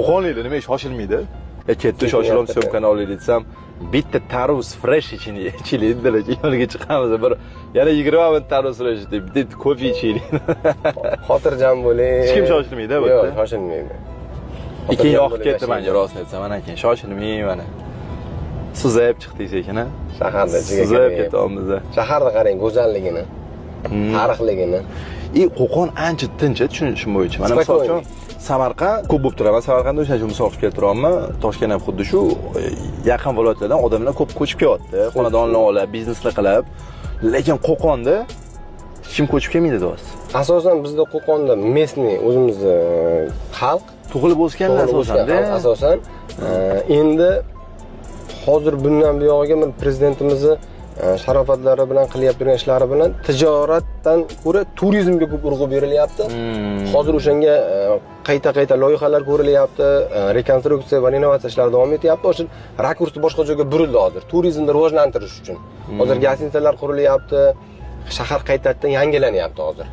Qo'qonliklar nima, shoshilmaydi? E, ketdi, shoshilib съёмка ni olaylik desam, bitta tarvuz fresh ichaylik dedilar. Keyin yo'lga chiqamiz, bir yana 20 minut tarvuz fresh deb bitta kofe ichaylik. Xotirjam bo'ling. Hech kim shoshilmaydi bu Yo'q, yerda? shoshilmaydi. Keyin Xotirjam yoqib bo'lib ketdi yashaydi. Menga, rostini aytsam, mana keyin shoshilmay, mana suzib chiqdik sekin, a. Shaharda ichiga Suzib kirib. ketyapmiz. Shaharda qarang go'zalligini, tarixligini. И Qo'qon ancha tinch, tushunishim bo'yicha. Mana misol Спокойный. uchun Samarqand ko'p bo'lib turadi. Man Samarqandda o'shaning uchun misol qilib keltiryapman. Toshkent ham xuddi shu, yaqin viloyatlardan odamlar ko'p ko'chib kelyapti. Xonadonlar olib, bizneslar qilib. Lekin Qo'qonda hech kim ko'chib kelmaydi, deyapsiz. Asosan bizda Qo'qonda местный, o'zimizni xalq. Tug'ilib o'sganlar tug'ilib o'sgan asosan. Xalq asosan. Endi hozir bundan buyog'iga bir prezidentimizni sharofatlari bilan, qilyapti turgan ishlari bilan tijoratdan ko'ra turizmga ko'p urg'u berilyapti. Hozir o'shanga qayta qayta loyihalar ko'rilyapti, rekonstruksiya va renovatsiya ishlari davom etyapti. O'sha rakurs boshqa joyga burildi hozir, turizmni rivojlantirish uchun. Hozir гостиница lar qurilyapti, shahar qaytadan yangilanyapti hozir.